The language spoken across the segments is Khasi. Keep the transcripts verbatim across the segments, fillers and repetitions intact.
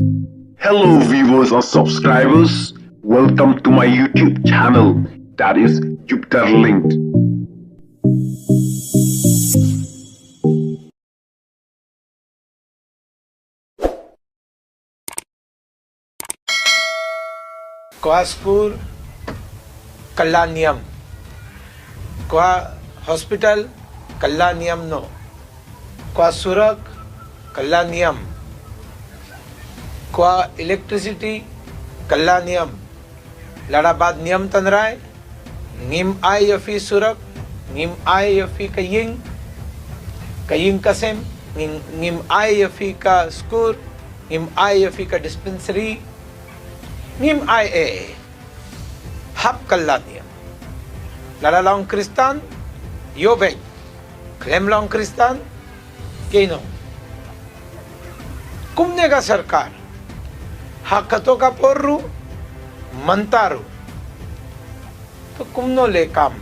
Hello viewers and subscribers, welcome to my YouTube channel, that is Jupiter Linked. Kwah skur, kylla niam. Kwah hospital, kylla niam noh. Kwah surak, kylla niam. Kwah electricity, kylla niam. Lada bad niam tynrai, ngim ai ïa phi surak, ngim ai ïa phi ka ïing, ka ïing ka sem, ngim, ngim ai ïa phi ka skur, ngim ai ïa phi ka dispensary, ngim ai eh. Hap kylla niam. Lada long Khristan, ïoh beit. Khlem long Khristan, kino. Kumne ka sorkar. Ha kato ka por ruh, mynta ruh. To kumno leh kam.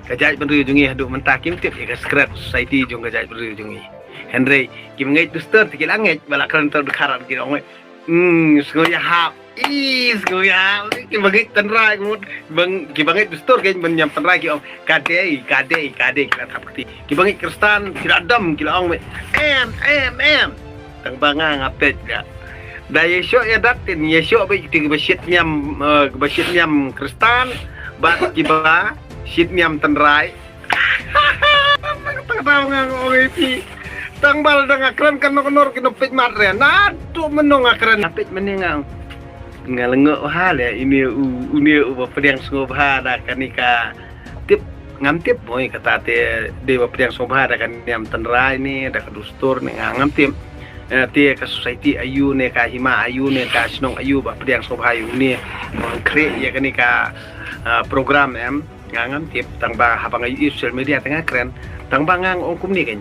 Ka jaitbynriew jong ngi haduh mynta kim tip ïa ka secret society jong ka jaitbynriew jong ngi. Hynrei kim ngeit dustur te ki la ngeit ba la kren to dkhar ki ong. Hmm, sngewbha. Ih, sngewbha. Ki ba ngeit tynrai, ki ba, ki ba ngeit dustur, ki ba niam tynrai, ki ong, ka dei, ka dei, ka dei, ki la thap kti. Ki ba ngeit Khristan, ki la dom, ki la ong, em, em, em. Tang ba nga nga peit ïa. Da ïa shoh ïa dat tin, ïa shoh ba kti ki ba shit niam, eh, ki ba shit niam Khristan, bad ki ba shit niam tynrai. Tang ba nga ong ïa phi. Tang ba lada nga kren kano kano ki nong peit mat re. Naduh mynno nga kren. Nga peit mynne nga. Nga lyngngoh bha leh ine u, une u ba pdiang sngewbha da kane ka tip. Ngam tip mo ïa kata te dei ba pdiang sngewbha da ka niam tynrai ne, da ka dustur ne, nga ngam tip. Eh, te ka society aiu ne, ka hima aiu ne, ka shnong aiu ba pdiang sngewbha ïa une. Ba khreh ïa kane ka, eh, program em. Nga ngam tip, tang ba haba nga ïohi social media te nga kren, tang ba nga ong kumne kein.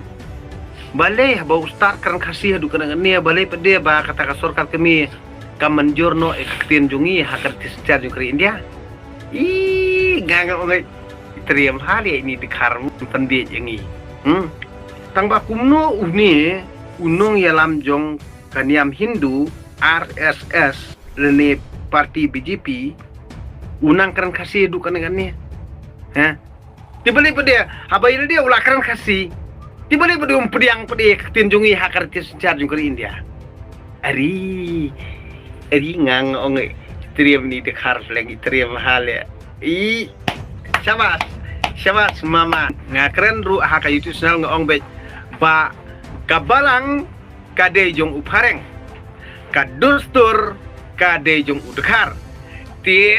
Balei haba u start kren Khasi haduh kane kane, balei pat de ba kata ka sorkar kmie ka mynjur noh ïa ka ktien jong ngi ha ka riti synshar jong ka ri India. Ih, nga nga ong, i triem ha leh ini dkhar pynbiej ïa ngi. Hmm. Tang ba kumno une u nongïalam jong ka niam Hindu, R S S, lane party B J P, u nang kren Khasi haduh kane kane. Ha? Te balei pat de, haba ïa lade u la kren Khasi. Te balei pat de um pdiang pat de ka ktien jong ngi ha ka riti synshar jong ka ri India. Ari, ari nga nga ong, i triem ini dkhar leng, i triem ha leh. I, shabas, shabas mama. Nga kren ruh ha ka YouTube channel nga ong beit ba ka balang ka dei jong u phareng, ka dustur ka dei jong u dkhar. Te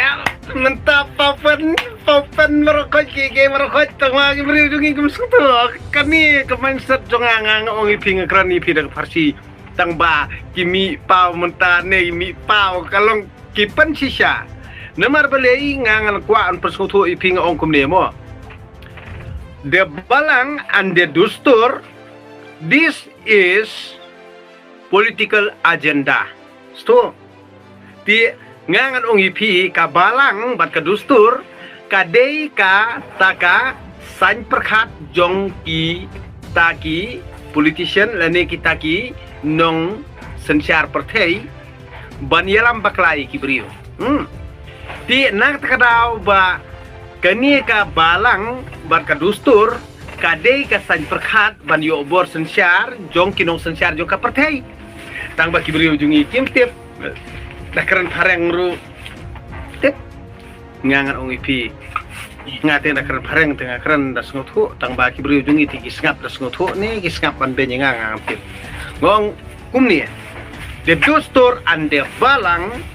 mynta papen, papen marokoj ki, ki marokoj, tang ba ki briew jong ngi kim sngewthuh. Kane ka mindset jong nga, nga nga ong ïa phi, nga kren ïa phi da ka Pharsi. Tang ba ki mih paw mynta ne, ki mih paw ka long ki pynshisha. Namar balei nga ngan kwah ban pynsngewthuh ïa phi, nga ong kumne mo. The balang and the dustur, this is political agenda. Sto. Te nga ngan ong ïa phi, ka balang bad ka dustur ka dei kata ka saiñ pyrkhat jong kita ki politician lane kita ki nongsynshar pyrthei ban ïalam bakla ïa ki briew. Hmm. Te na kata ka daw ba kane ka balang bad ka dustur ka dei ka saiñ pyrkhat ban ïoh bor synshar jong ki nongsynshar jong ka pyrthei. Tang ba ki briew jong ngi kim tip. Da kren phareng ruh. Tip. Nga ngan ong ïa phi. Nga te da kren phareng te nga kren da sngewthuh, tang ba ki briew jong ngi te ki sngap da sngewthuh ne ki sngap ban beiñ ïa nga, nga ngam tip. Nga ong kumne. The dustur and the balang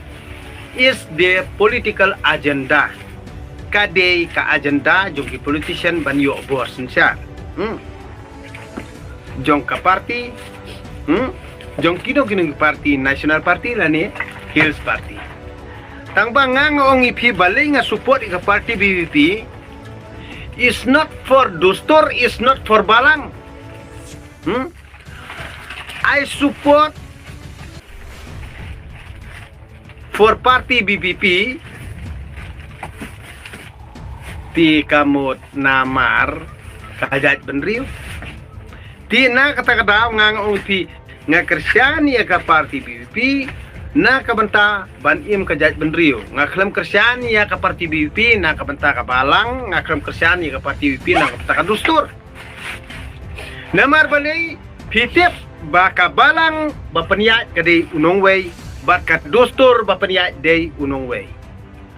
is the political agenda. Ka dei ka agenda jong ki politician ban ïoh bor synshar. Hmm. Jong ka party, hmm? Jong kino kino ki party, National Party lane Hills Party. Tang ba nga nga ong ïa phi balei nga support ïa ka party B B P is not for dustur, is not for balang. Hmm? I support for party B B P. Te ka mut namar ka jaitbynriew. Te na kata ka daw nga nga ong ïa phi nga kyrshan ïa ka party B B P Na ka bynta ban im ka jaitbynriew. Nga khlem kyrshan ïa ka parti B P na ka bynta ka balang, nga khlem kyrshan ïa ka parti B P na ka bynta ka dustur. Namar balei, phi tip ba ka balang ba pynïaid ka dei u nongwei, bad ka dustur ba pynïaid dei u nongwei.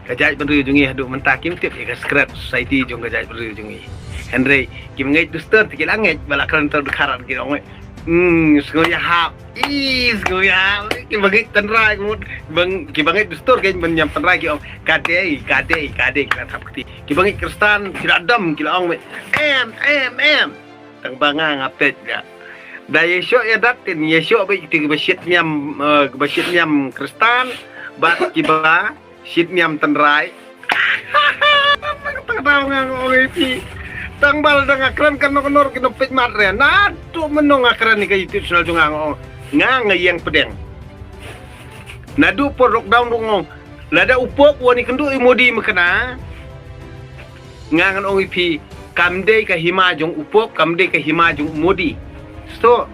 Ka jaitbynriew jong ngi haduh mynta kim tip ïa ka secret society jong ka jaitbynriew jong ngi. Hynrei ki bangeit dustur te ki la ngeit, ba la kren tang dkhar ki ong, hmm, sngew ïahap. Ih, sngew ïahap. Ki bangeit tynrai mut, bang, ki bangeit dustur ki ban ñiam tynrai ki ong, ka dei, ka dei, ka dei, ki la thap kti. Ki bangeit Khristan ki la dom, ki la ong, em, em, em. Tang ba nga nga peit ïa. Da ïa shoh ïa dat tin, ïa shoh ba ïa ki ba shit ñiam, eh, ba shit ñiam Khristan, bad ki ba shit ñiam tynrai. Tang ba nga ong ïa phi. Tang ba lada nga kren kano kano ruh ki nongpeit mat re. Naduh mynno nga kren ïa ka YouTube channel jong nga, nga ong, nga nga ïeng pdeng. Naduh por lockdown ruh nga ong, lada u Pope u wan ïakynduh ïa u Modi mynta, nga ngan ong ïa phi, kam dei ka hima jong u Pope, kam dei ka hima jong u Modi. Sngewthuh.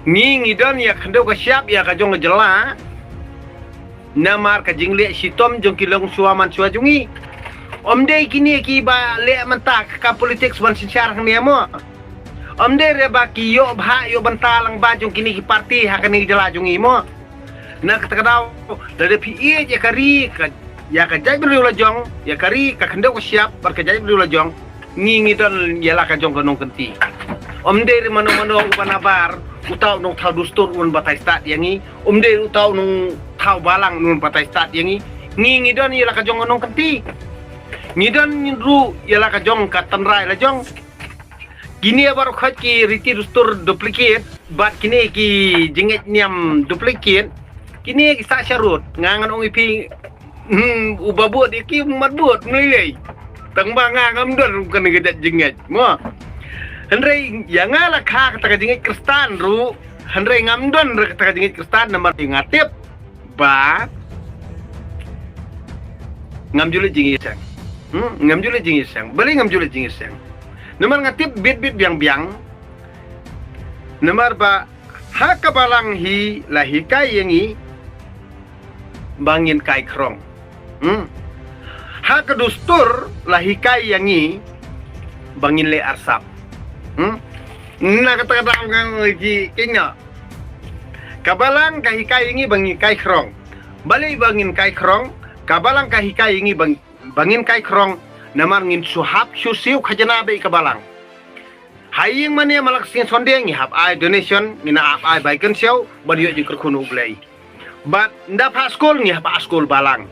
Ngi ngi don ïa ka khyndew ka shyiap ïa ka jong ka jylla. Namar ka jingleh shitom jong ki longshuwa manshuwa jong ngi. Ym dei kine ki ba leh mynta ka politics ban synshar hangne mo. Ym dei re ba ki ïoh bha ïoh bynta lang ba jong kine ki parti ha kane ka jylla jong ngi mo. Na kata ka daw, lada phi ïeit ïa ka ri, ka, ïa ka jaitbynriew la jong, ïa ka ri, ka khyndew ka shyiap, bad ka jaitbynriew la jong, ngi ngi don ïa la ka jong ka nongkynti. Ym dei re mano mano u ba nabar, uta u nongthaw dustur un batai stad ïa ngi, ym dei uta u nongthaw balang un batai stad ïa ngi, ngi ngi don ïa la ka jong ka nongkynti. Ngi don ruh ïa la ka jong ka tynrai la jong. Kine baroh khoit ki riti dustur duplicate, bad kine ki jingngeit niam duplicate, kine ki sah sharud, nga ngan ong ïa phi, hmm, u ba bud ïa ki mat bud, mlei lei. Tang ba nga ngam don ruh kane ka jait jingngeit, mo. Hynrei, ïa nga la kha kata ka jingngeit Khristan ruh, hynrei ngam don re kata ka jingngeit Khristan namar nga tip ba ngam ju leit jingïaseng. Hmm, ngam ju leit jingïaseng. Balei ngam ju leit jingïaseng? Namar nga tip bit bit biang biang. Namar ba ha ka balang hi la hikai ïa ngi ba ngin kai khrong. Hmm. Ha ka dustur la hikai ïa ngi ba ngin leh arsap. Hmm. Na kata ka daw nga ong ïa phi kine. Ka balang ka hikai ïa ngi ba ngin kai khrong. Balei ba ngin kai khrong? Ka balang ka hikai ïa ngi ba, ba ngin kai khrong. Namar ngin shu hap shu siew khajna bad ka balang. Ha ïing mane ma la ka sngi Sunday ngi hap ai donation, ngi hap ai bai kynshew, ban ïoh jingkyrkhu na U Blei. Bad ynda phah skul ngi hap phah skul balang.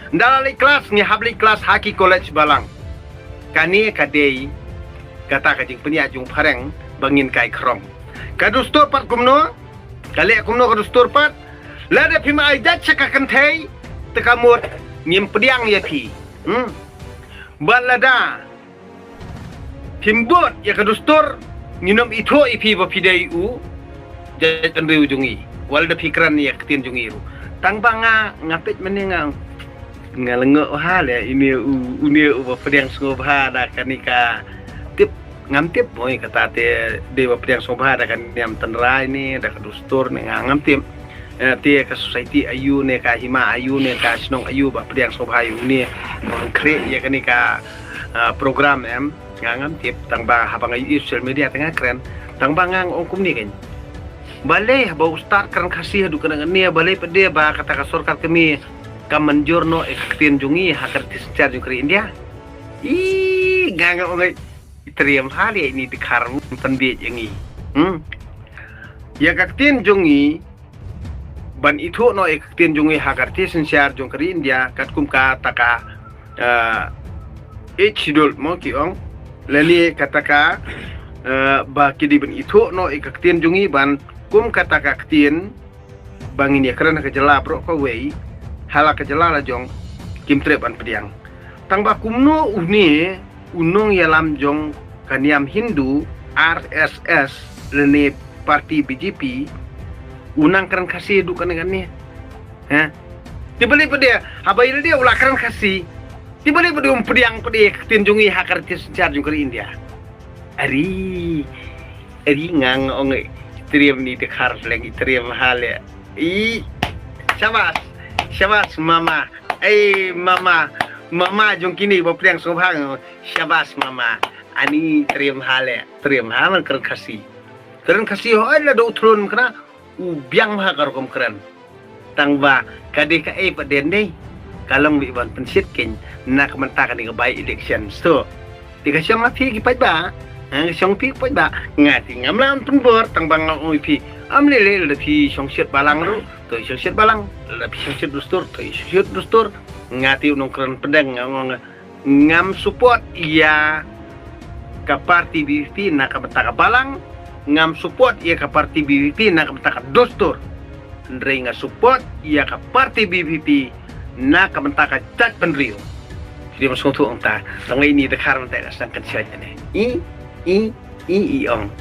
Ynda la leit klas ngi hap leit klas ha ki college balang. Kane ka dei kata ka jingpynïaid jong phareng ba ngin kai khrong. Ka dustur pat kumno? Ka leh kumno ka dustur pat? Lada phim ai jait sha ka kynthei, te ka mut ngim pdiang ïa phi. Hmm. Bad lada phim bud ïa ka dustur, ngin ym ithuh ïa phi ba phi dei u jaitbynriew jong ngi. Wat la da phi kren ïa ka ktien jong ngi ruh. Tang ba nga, nga peit mynne nga, nga lyngngoh bha leh, ine u, une u ba pdiang sngewbha da kane ka tip, ngam tip mo ïa kata te dei ba pdiang sngewbha da ka niam tynrai ne, da ka dustur ne, nga ngam tip. Eh, te ka society aïu ne, ka hima aïu ne, ka shnong aïu ba pdiang sngewbha ïa une, ban khreh ïa kane ka, ah, program em, nga ngam tip, tang ba haba nga ïohi social media te nga kren, tang ba nga ong kumne kein. Balei haba u start kren Khasi haduh kane kane, balei pat de ba kata ka sorkar kmie kam mynjur noh ïa ka ktien jong ngi ha ka riti synshar jong ka ri India? Ih, nga nga ong, i triem ha leh ini dkhar pynbiej ïa ngi. Hmm. Ïa ka ktien jong ngi, ban ithuh noh ïa ka ktien jong ngi ha ka riti synshar jong ka ri India, katkum kata ka, eh, Eighth Schedule mo ki ong. Lane kata ka, eh, ba ki dei ban ithuh noh ïa ka ktien jong ngi ban kum kata ka ktien ba ngin ïakren ha ka jylla baroh kawei, ha la ka jylla la jong, kim treh ban pdiang. Tang ba kumno une u nongïalam jong ka niam Hindu, R S S, lane parti B J P, u nang kren Khasi haduh kane kane. Ha? Te balei pat de, haba ïa lade u la kren Khasi, te balei pat de um pdiang pat de ka ktien jong ngi ha ka riti synshar jong ka ri India? Ari, ari nga nga ong, i triem ini dkhar leng, i triem ha leh. I, Shabas. Shabas mama. Ei mama. Mama jong kine ba pdiang sngewbha. Shabas mama. Ani triem ha le. Triem ha man kren Khasi. Kren Khasi hooid la da u thlun kena. U biang ha ka rukom kren. Tang ba ka dei kaei pat dei, ka long beit ban pynshit kein na ka bynta kane ka by election. So te ka shong ha phi ki paidbah, ha, ka shong phi ki paidbah. Nga te ngam lah ban pynbor, tang ba nga ong ïa phi, ym lei lei lada phi shong shet balang ruh to shong shet balang, lada phi shong shet dustur to shong shet dustur. Nga te u nongkren pdeng nga ong ngam support ïa ka parti B P P na ka bynta ka balang, ngam support ïa ka parti B P P na ka bynta ka dustur. Hynrei nga support ïa ka parti B P P na ka bynta ka jaitbynriew. Phi dei ban sngewthuh ong ta, tang ïa ini dkhar mynta ka sdang kan shait ne. I, i, i, i ong.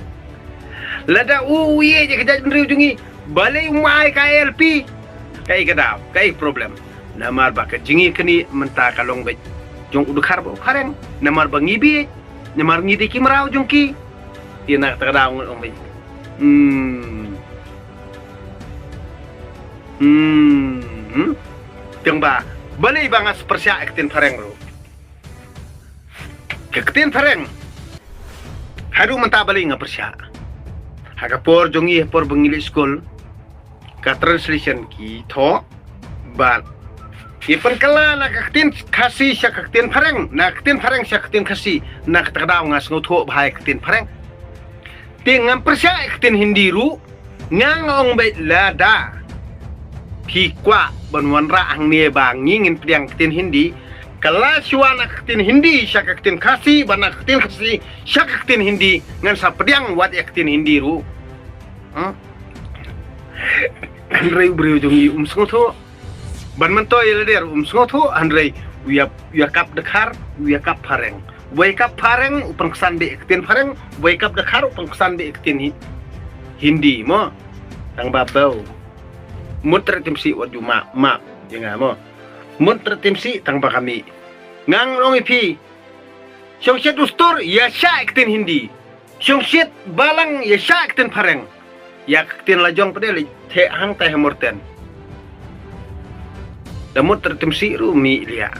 Lada u, u ïeit ïa ka jaitbynriew jong ngi, balei um ai ka I L P? Kaei ka daw, kaei ka problem? Namar ba ka jingïaknieh mynta ka long beit jong u dkhar bad u phareng. Namar ba ngi bieit, namar ngi dei ki mraw jong ki. Te na kata ka daw ngi ong beit. Hmm. Hmm. Tang ba balei ba nga sa pyrshah ïa ka ktien phareng ruh? Ka ktien phareng haduh mynta balei nga pyrshah? Ha ka por jong ngi, ha por ba ngi leit skul, ka translation ki thoh bad ki pynkylla na ka ktien Khasi sha ka ktien phareng, na ka ktien phareng sha ka ktien Khasi. Na kata ka daw nga sngewthuh bha ïa ka ktien phareng. Te ngam pyrshah ïa ka ktien Hindi ruh. Nga nga ong beit lada phi kwah ban wanrah hangne ba ngi ngin pdiang ktien Hindi, kylla shuwa na ka ktien Hindi sha ka ktien Khasi, bad na ka ktien Khasi sha ka ktien Hindi. Ngan sa pdiang wat ïa ka ktien Hindi ruh. Hmm? Hynrei u briew jong ngi um sngewthuh. Ban myntoi ïa lade ruh um sngewthuh, hynrei u ïa, u ïa kap dkhar, u ïa kap phareng. Uba ïa kap phareng u pynksan beit ïa ka ktien phareng, uba ïa kap dkhar u pynksan beit ïa ka ktien Hi-, Hindi mo. Tang ba bew. Mut tret tim sih wat ju map, map ïa nga mo. Mut tret tim sih tang ba ka mih. Nga ngan ong ïa phi, shong shet dustur ïa shah ïa ka ktien Hindi. Shong shet balang ïa shah ïa ka ktien phareng. Ïa ka ktien la jong pat de leit theh hangtai ha Morten. Da mut tret tim sih ruh mih liah.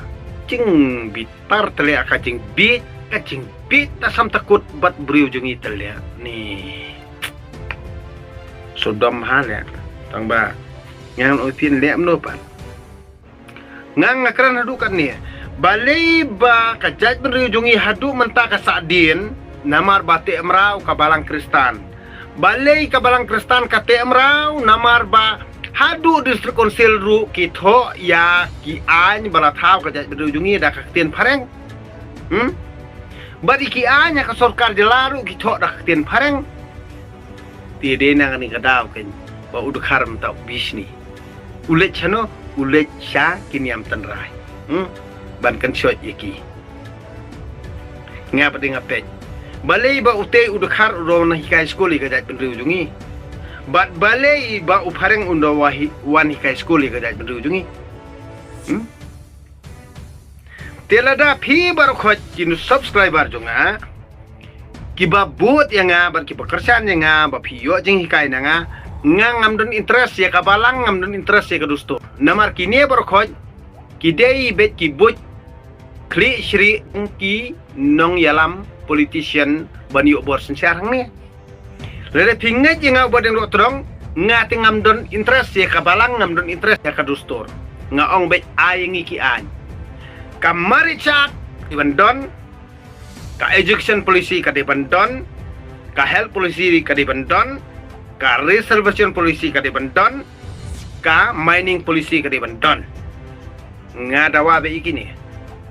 Jingbit par tylliah, ka jingbit, ka jingbit ta sam ta kut bad briew jong ngi tylliah ne. Sodom ha liah. Tang ba nga ngan ong ïa phi leh mano pat. Nga nga kren haduh katne. Balei ba ka jaitbynriew jong ngi haduh mynta ka sahdien namar ba teh mraw ka balang Khristan? Balei ka balang Khristan ka teh mraw? Namar ba haduh District Council ruh ki thoh ïa ki aiñ ba la thaw ka jaitbynriew jong ngi da ka ktien phareng. Hmm? Bad ïa ki aiñ ha ka sorkar jylla ruh ki thoh da ka ktien phareng. Te dei na kane ka daw kein ba u dkhar mynta u bishni. U leit shano? U leit sha ki niam tynrai. Hmm? Ban kynshoi ïa ki. Nga pat de nga peit. Balei ba utei u dkhar u da wan hikai skul ïa ka jaitbynriew jong ngi? Bad balei ba u phareng un da wa hi-, wan hikai skul ïa ka jaitbynriew jong ngi? Hmm? Te lada phi baroh khoit ki new subscriber jong nga, kiba bud ïa nga bad kiba kyrshan ïa nga ba phi ïoh jinghikai na nga, nga ngam don interest ïa ka balang, ngam don interest ïa ka dustur. Namar kine baroh khoit ki dei beit ki buit khlieh shrieh ki nongïalam politician ban ïoh bor synshar hangne. Lada phi ngeit ïa nga u Bah Dieng Dohtdong, nga te ngam don interest ïa ka balang, ngam don interest ïa ka dustur. Nga ong beit ai ïa ngi ki aiñ. Ka Marriage Act ka dei ban don, ka education policy ka dei ban don, ka health policy ka dei ban don, ka reservation policy ka dei ban don, ka mining policy ka dei ban don. Nga dawa beit ïa kine.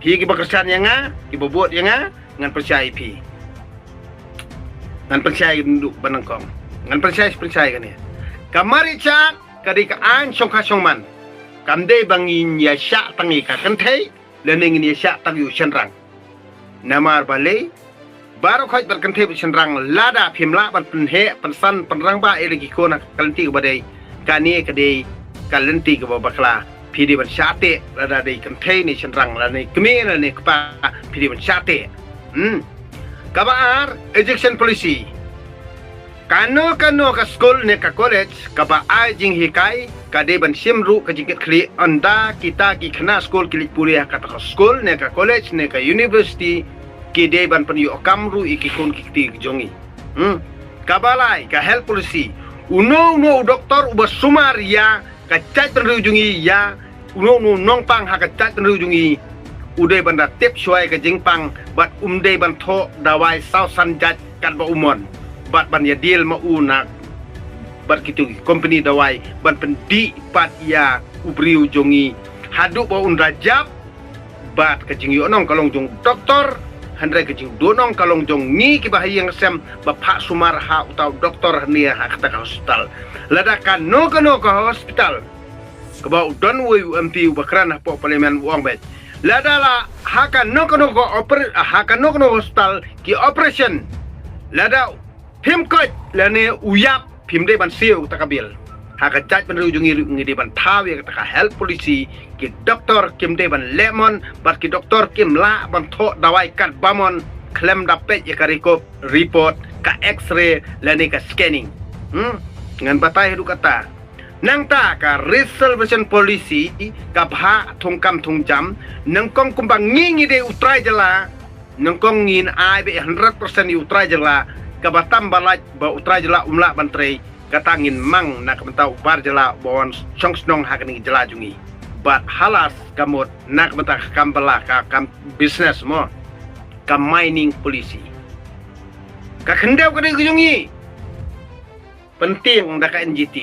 Phi kiba kyrshan ïa nga, kiba bud ïa nga, ngan pynshai ïa phi. Ngan pynshai ïa ka duk ba nyngkong. Ngan pynshai, pynshai kane. Ka Marriage Act ka dei ka aiñ shongkha shongman. Kam dei ba ngin ïa shah tang ïa ka kynthei lane ngin ïa shah tang ïa u shynrang. Namar balei? Baroh khoit bad kynthei bad shynrang, lada phim lah ban pynheh, pynsan, pynrangbah ïa la ki khun ha ka lynti kaba dei, kane ka dei ka lynti kaba bakla. Phi dei ban shah teh, lada dei kynthei ne shynrang, lane kmie lane kpa, phi dei ban shah teh. Hmm. Kaba ar, ejection policy. Kano kano ka skul ne ka college kaba ai jinghikai, ka dei ban shim ruh ka jingkitkhlieh, ynda kita ki khynnah skul ki leit pule ha kata ka skul ne ka college ne ka university, ki dei ban pynïoh kam ruh ïa ki khun ki kti jong ngi. Hmm. Kaba lai, ka health policy. Uno uno u doktor uba sumar ïa ka jaitbynriew jong ngi, ïa uno uno u nongpang ha ka jaitbynriew jong ngi, u dei ban da tip shuwa ïa ka jingpang bad um dei ban thoh dawai saw san jait katba u mon, bad ban ïa deal ma u na bad kitu ki company dawai ban pyndih pat ïa u briew jong ngi haduh ba un da jap. Bad ka jingïohnong ka long jong doktor, hynrei ka jingduhnong ka long jong ngi kiba ha ïing ha sem ba phah sumar ha uta u doktor hangne ha kata ka hospital. Lada kano kano ka hospital kaba u don uwei u M P uba kren hapoh parliament u ong beit, lada la ha kano kano ka oper-, ha kano kano hospital ki operation, lada phim koit lane u ïap, phim dei ban siew ta ka bill. Ha ka jaitbynriew jong ngi ruh ngi dei ban thaw ïa kata ka health policy, ki doktor kim dei ban leh mon, bad ki doktor kim lah ban thoh dawai katba mon khlem da peit ïa ka record, report ka X-ray lane ka scanning. Hmm? Ngan batai haduh katta. Nangta ka reservation policy ka bha thungkam thungjam, nyngkong kumba ngi ngi dei u trai jylla, nyngkong ngin ai beit hundred percent ïa u trai jylla, kaba tam ba lait ba u trai jylla um lah ban trei, kata ngin mang na ka bynta u bar jylla uba wan shong shnong ha kane ka jylla jong ngi. Bad halas ka mut na ka bynta ka kam bylla, ka kam business mo, ka mining policy. Ka khyndew ka dei ka jong ngi. Pyntieng da ka N G T.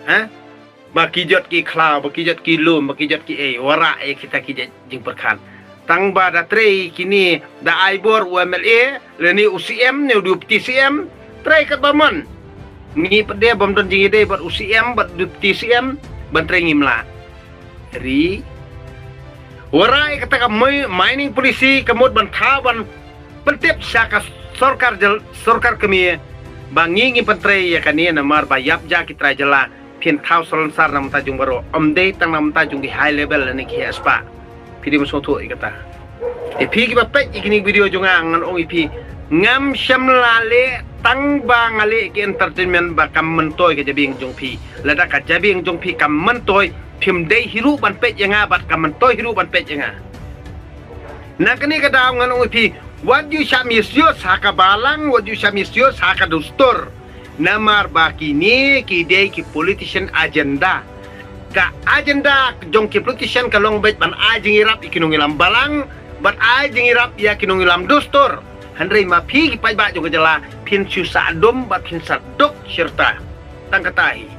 Ha? Ba ki jot ki khlaw, ba ki jot ki lum, ba ki jot ki ei, wanrah ïa kita ki jait jingpyrkhat. Tang ba da trei kine, da ai bor u M L A, lane u C M, ne u deputy C M, trei katba mon. Ngi pat de bym don jingïadei bad u C M, bad deputy C M, ban trei ngim lah. Ri. Wanrah ïa kata ka mi-, mining policy ka mut ban thaw ban pyntip sha ka sorkar jyl-, sorkar kmie ba ngi ngim pyntrei ïa kane namar ba ïap ja ki trai jylla, phin thaw salonsar na bynta jong baroh, ym dei tang na bynta jong ki high level lane ki heh spah. Phi dei ban sngewthuh ïa kata. Te phi kiba peit ïa kine ki video jong nga ngan ong ïa phi, ngam shym la leh tang ba nga leh ki entertainment ba kam myntoi ka jabieng jong phi. Lada ka jabieng jong phi kam myntoi, phim dei hi ruh ban peit ïa nga bad kam myntoi hi ruh ban peit ïa nga. Na kane ka daw ngan ong ïa phi, wat ju shah misuse ha ka balang, wat ju shah misuse ha ka dustur. Namar ba kine ki dei ki politician agenda. Ka agenda jong ki politician ka long beit ban ai jingïarap ïa ki nongïalam balang, bad ai jingïarap ïa ki nongïalam dustur. Hynrei ma phi ki paidbah jong ka jylla, phin shu sah dum bad phin sah duk shirta. Tang kata hi.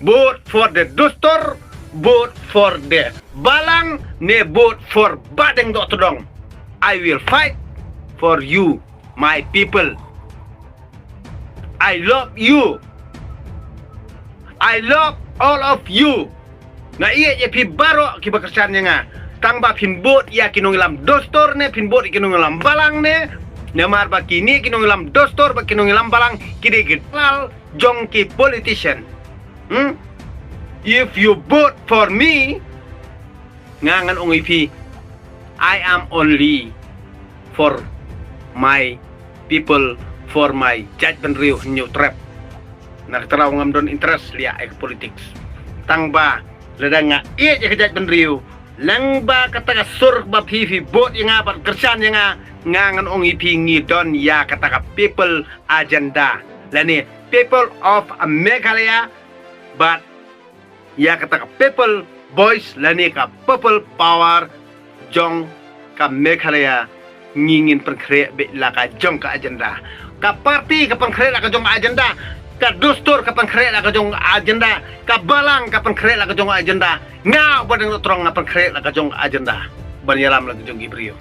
Vote for the dustur, vote for the balang, ne vote for Bah Deng Dohtdong. I will fight for you, my people. I love you. I love all of you. Nga ïeit ïa phi baroh kiba kyrshan ïa nga. Tang ba phin bud ïa ki nongïalam dustur ne phin bud ïa ki nongïalam balang ne. Namar ba kine ki nongïalam dustur bad ki nongïalam balang ki dei ki dalal jong ki politician. Hmm? If you vote for me, nga ngan ong ïa phi, I am only for my people, for my jaitbynriew Hynñiewtrep. Na kata ruh ngam don interest leh ïa ka politics. Tang ba lada nga ïeit ïa ka jaitbynriew, lyngba kata ka sur ba phi phi bud ïa nga bad kyrshan ïa nga, nga ngan ong ïa phi ngi don ïa kata ka people agenda lane people of Meghalaya bad ïa kata ka people voice lane ka people power jong ka Meghalaya. Ngi ngin pynkhreh beit la ka jong ka agenda. Ka party ka pynkhreh la ka jong ka agenda. Ka dustur ka pynkhreh la ka jong ka agenda. Ka balang ka pynkhreh la ka jong ka agenda. Nga Bah Deng Dohtdong nga pynkhreh la ka jong ka agenda. Ban ïalam la ka jong ki briew.